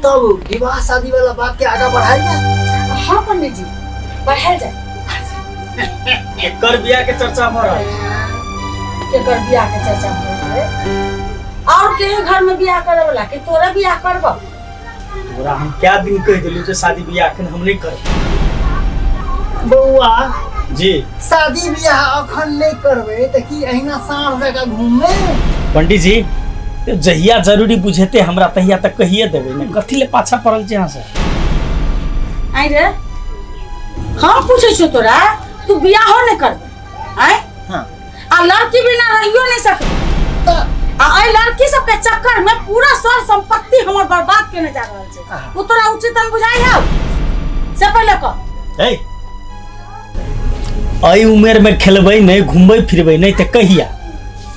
तब विवाह शादी वाला बात के आगा बढ़ायल जाए। हाँ पंडित जी, बढ़ायल जाए। एकर बियाह के चर्चा भऽ रहल। केकर बियाह के चर्चा भऽ रहल है? और के घर में बियाह करे वाला के तोरा बियाह करब? तोरा हम क्या दिन कहि देलियौ जे शादी बियाह अखन हम नहि करब। बौआ जी, शादी बियाह अखन नहि करबै तऽ की अहिना साँढ़ जकाँ घूमबै? पंडित जी, जहिया जरूरी बुझेते हमरा तहिया तक कहिए देबै ने, कथी ले पाछा पड़ल छी अहाँ से? आइ रे, हम पूछै छियौ तोरा, तू बियाहो नहि करबै आँय? हाँ। आ लड़की बिना रहियो नहि सकबै। तऽ आ एहि लड़की सबके चक्कर में पूरा सर संपत्ति हमर बर्बाद केने जा रहल छै। आहा। ओ तोरा उचित हम बुझाइ हौ? से पहिले कह। ए, एहि उमेर में खेलबै नहि, घूमबै फिरबै नहि तऽ कहिया?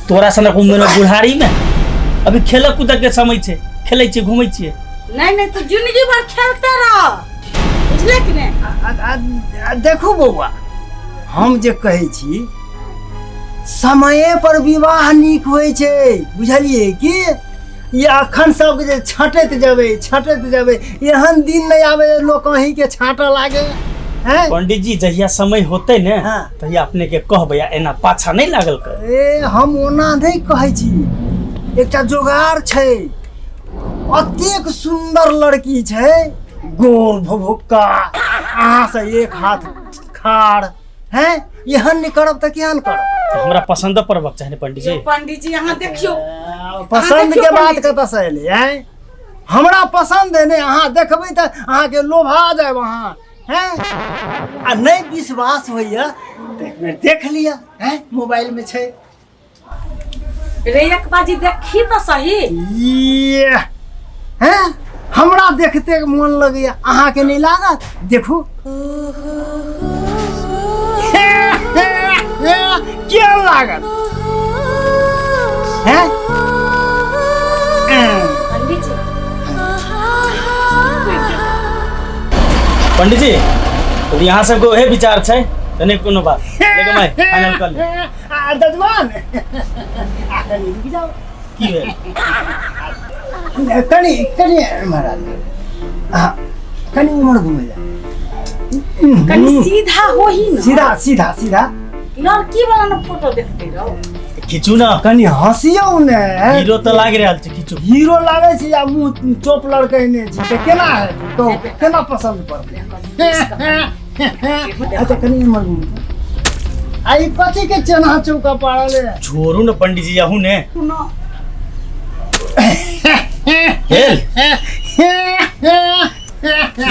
तोरा सनक उमेर में बुढ़ारी में अभी खेलऽ कूदऽ के समय छै, खेलै छियै घूमै छियै। नहीं नहीं, तू जिंदगी भर खेलते रह, बुझले कि नहीं? देखू बौआ, हम जे कहै छी समये पर विवाह नीक होइ छै, बुझलियै कि? ई अखन सब जे छँटैत जेबै छँटैत जेबै, एहन दिन नहि आबै जे लोक अहींके छाँटऽ लागे। हैं? पंडित जी, जहिया समय होते ने हाँ। तहिया अपने के कहबै, आ एना पाछा नहीं लागल कर। ए, हम ओना नहि कहै छी, एकटा जोगार छै। अतेक सुन्दर लड़की छै, गोर भुभुक्का, अहाँ से एक हाथ खाड़ हैं, एहन नहि करब तऽ केहन करब? तऽ हमरा पसंद पड़बाक चाही ने पंडित जी। यौ पंडित जी, अहाँ देखियौ। पसंद देखियौ के बात पंडित जी। कतऽ से एलै? हैं, हमरा पसंद है नहि, अहाँ देखबै तऽ अहाँके लोभा जायब अहाँ। हैं, आ नहि विश्वास होइए तऽ एक बेर देख लिअ, हैं, मोबाइल में छै। रे एक बाजी देखी तऽ सही। ये हैं, हमरा देखते मोन लगैया, अहाँके नहि लागत? देखू केहन लागत। हैं? पंडित जी, पंडित जी, यदि अहाँ सबके ओहे विचार छै तऽ नहि कोनो बात, लेकिन माय फाइनल कर ले। आ दजमान, आ कनि रुकि जाउ। की भेल? कनि कनि महाराज, हाँ, कनि उम्हर घुमै जाउ। कनि सीधा होही न। सीधा सीधा सीधा। लड़की वाला न फोटो देखते रहो। खींचू ना। कनि हँसियौ ने। हीरो तऽ लागि रहल छै, खींचू। हीरो लागै छै आ मुँह चोप लड़कैने छी तऽ केना हेतै? कहू, केना पसन्द पड़तै? अच्छा, कनि इम्हर घुमू। आ ई कथी के चना चौका पाड़ल है? छोड़ू ने पंडित जी, अहू ने। सुनो। भेल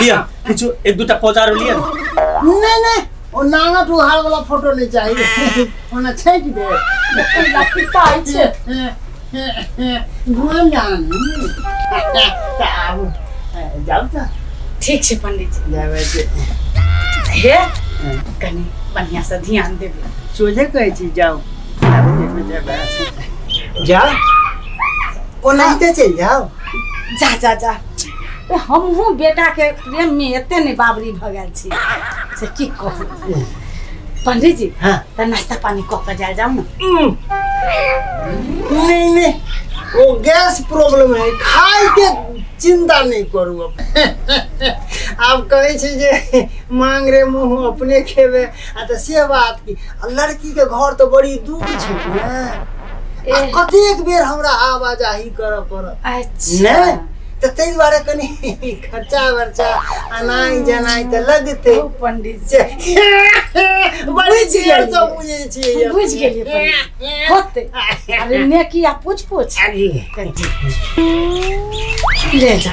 लिअ, किछु एक दूटा पौजारो लिअ ने। नहीं नहीं, ओ नांगट उहार वाला फोटो नहीं चाहिए, ओना छेक दे। लपिता छै। घुम जान तऽ आबू, जाउ तऽ। ठीक छै पंडित जी। जाबै छै। हे, कनि बढ़िया से ध्यान देबै। सोझे कहै छी, जाउ, जाउ, ओनाहिते चलि जाउ। जा जा जा। ए, हमहूँ बेटा के प्रेम में एते नहि बाबरी भऽ गेल छी से की कहू। पंडित जी, हाँ। तऽ नाश्ता पानी कऽ के जाय जाउ ने। नहीं नहीं, वो गैस प्रॉब्लम है, खाय के चिंता नहीं करू। अब आब कहै छै जे मांग रे मुँह अपने खेबे, आ तऽ से बात की। आ लड़की के घर तऽ बड़ी दूर छै ने, आ कतेक बेर हमरा आवाजाही करऽ पड़त। अच्छा। नहि तऽ ताहि दुआरे कनि खर्चा वर्चा अनाइ जनाइ तऽ लगतै। ओ पंडित जी, से बड़ी बुझि देर सँ गेलियै। बुझै छियै। बुझि गेलियै पंडित जी। होतै, अरे नेकी आ पूछ पूछ ले जा।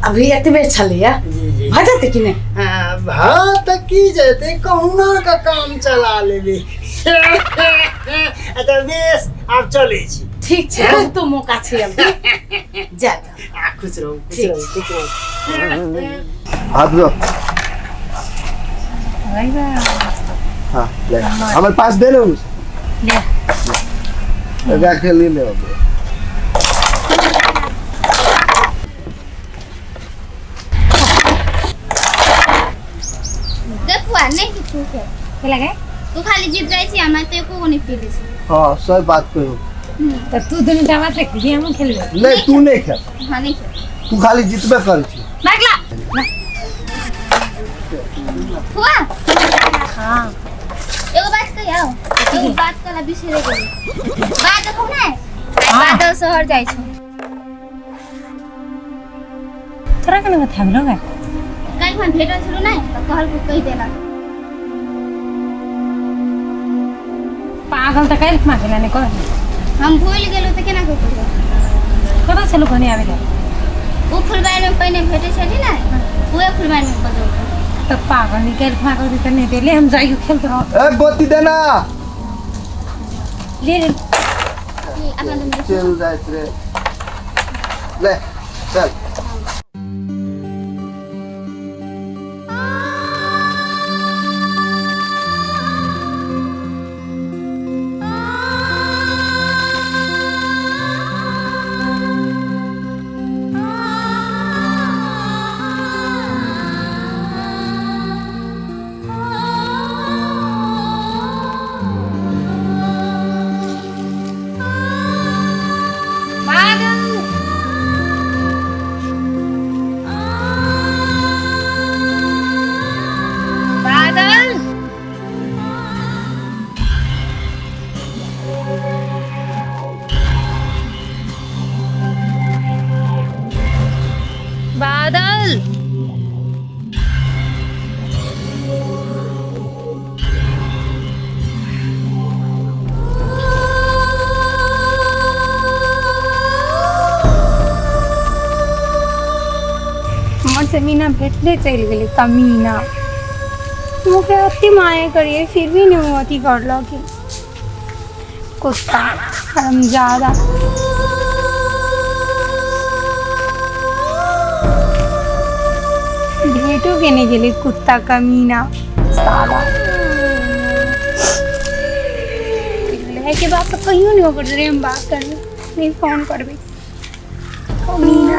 अभी एतबे छलैया, जी जी। भऽ जेतै कि नहि? हाँ, भऽ तऽ की जेतै, कहुना का काम चला लेबै। अच्छा बेस, आब चलै छी। ठीक छै, बहुतो मौका छै अभी, जा जा। आ खुश रहू, खुश ठीक रहू। छै। खुश रहू। हाथ दो। हाँ, ले हमारे पास दे लो। ले। लगा के ले ले। देखुआ नहीं कि तू के के लगे तू खाली जीत जाइ छी, हमरा तऽ एको गो नहि पीले छी। हाँ, सही बात कहो। त तू दुनू दावा से खेलिए, हम खेलबे। नहीं तू नहीं खेल। हां नहीं खेल, तू खाली जीतबे कर छी। भागला हुआ। हां एगो बात कहियो, एगो बात कला बिसरे गेली। बात देखो ने, बादल शहर जाइ छौ। तोरा केना बता गेलो गे? काल्हि हम भेटल छलु नै त कहल को कहि देलक। पागल त काल्हि खुमा गेला ने कह। हम भूल गेलु त केना के कहब? कतऽ छलु भने आबे ले? उ फुलबाड़ी में पहिने भेटै छली ने, उहे फुलबाड़ी में बजौ। त पागल नि काल्हि खुमा के त नहीं देले, हम जाइयो खेलत रह। ए गोती देना ले ले अपना तुम चल जाइत रे, ले चल। बादल हमर से मीना भेटले चलि गेलै कमीना। ओकरा अति माया करिए फिर भी नहीं वो अथी करलक। कुत्ता हरामजादा। भेटो केने गेलै कुत्ता कमीना साला। के बात तो कहियो नहीं ओकर रे हम बात करबै, नहीं फोन करबै कमीना।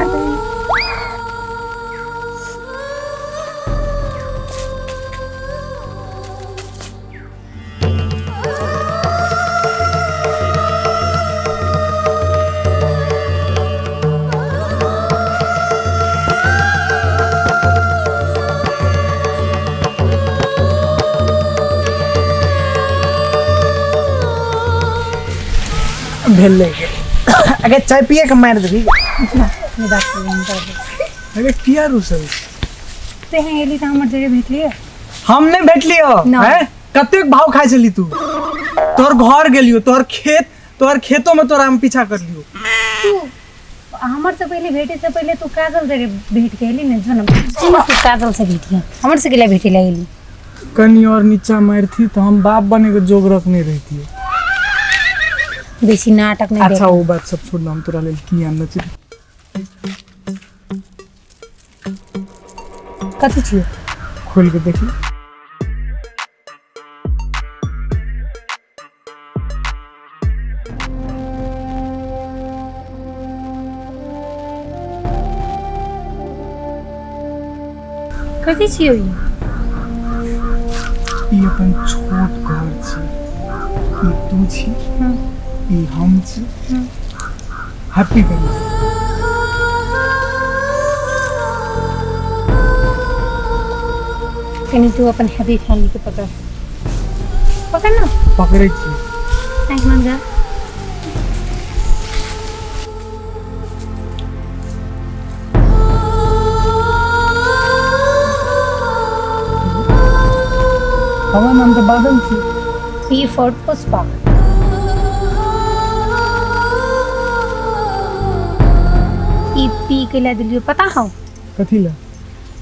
भेलै अगे चाय पिए के मार देबी ना बात अगे किया रुसल ते हैं एली त हमर जरे भेटलिए। हम नहीं भेटलियो हैं? कतेक भाव खाइ छली तू? तोहर घर गेलियो, तोहर खेत, तोहर खेतो में तोरा हम पीछा कर लियो। तू हमर से पहले भेटे से पहले तू काजल जरे भेट के एली ने जनम तू काजल से भेटिया हमर से गेला भेटे लागली। कनी और नीचा मारथी तो हम बाप बने के जोग रखने रहती। बेसी नाटक नहीं। अच्छा वो बात सब छोड़, हम तोरा लेल की आनने छी? कथी छियै? खोल के देखी। कथी छियै ई? ई अपन छोट घर छी, ई तू छी, ई हम छी। Happy family. कनी तू अपन हैप्पी फैमिली के पकड़ पकड़ ना। पकड़ै छी। आँखि बंद कर। हमर नाम तो बादल छी। P for Pushpa. E P के ला दिलियो पता हौ? कथी ला?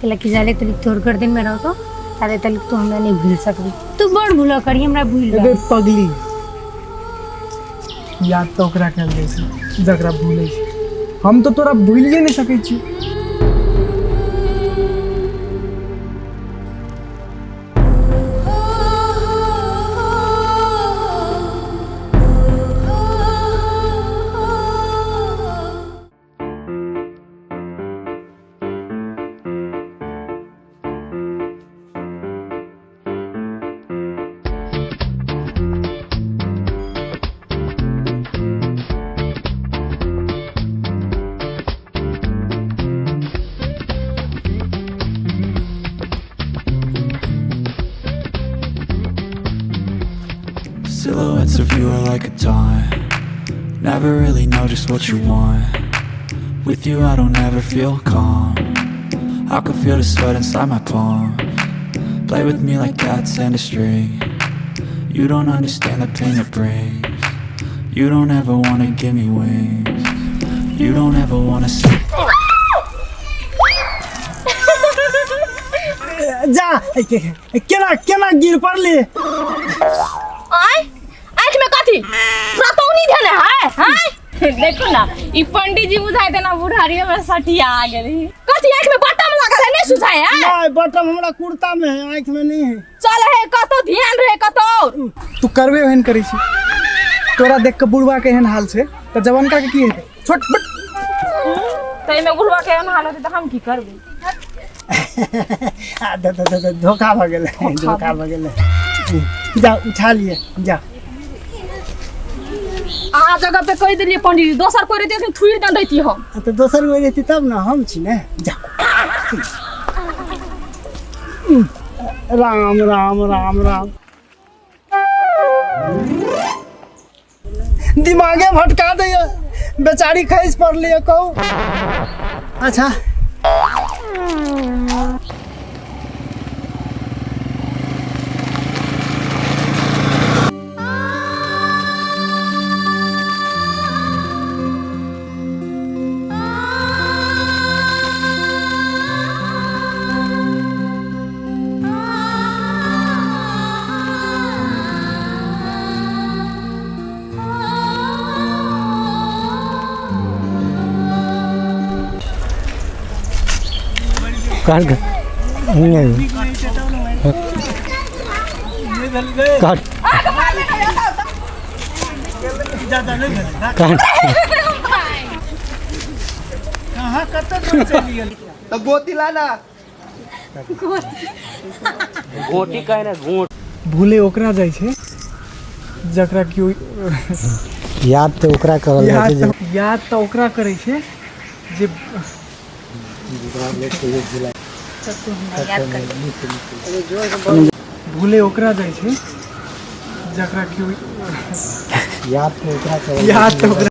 केला कि जाले तलिक तोर गर्दन में रहतो ताले तलिक तू हमरा नहीं भूल सकबी। तू बड़ भूला करी हमरा भूल गई। पगली याद तो ओकरा कयल जाइ छै जकरा भूलै छै। हम तो तोरा भूलिए नहीं सकै छी। of you are like a taunt. Never really know just what you want. With you I don't ever feel calm. I can feel the sweat inside my palms. Play with me like cats and a string. You don't understand the pain it brings. You don't ever wanna give me wings. You don't ever wanna see. जा, केना केना गिर पड़ली? आय, आँख में कथी रतौनी धेने है? हाय, देखो ना, ई पंडित जी बुझाइ देना बुढ़ारी में सटिया आ गेली। कथी आँख में बटम लागल है, नहीं सुझाय है? नहीं, बटम हमरा कुर्ता में है, आँख में नहीं है। चल है, कतो ध्यान रहे कतो और। तू करबे ओहन करै छी, तोरा देख के बुढ़वा के एहन हाल छै त जवानका के की हेतै? छोट बट त एमे बुढ़वा के एहन हाल हेतै त हम की करबै? आ द द द धोखा भ गेलै, धोखा भ गेलै। जा उठा लिए, जा। अहाँ जगह पे कहि देलियै पंडित जी, दोसर कोइ रहितै त थुइर दन रहिती हम। त दोसर कोइ रहितै तब न, हम छी ने। जा। राम राम राम राम, दिमागे भटका दैया बेचारी, खसि पड़ली। कहू। अच्छा, काट नहीं, काट काट। कहाँ कतऽ दूर चलि गेल? तऽ गोती ला ना। गोटी कहे ना, गोट। भूले ओकरा जाइ छै जकरा केओ याद तऽ ओकरा करल जाइ याद छै जे तऽ याद तऽ ओकरा करै छै जे भूले ओकरा जाइ छै जकरा केओ याद तऽ ओकरा करल याद तऽ ओकरा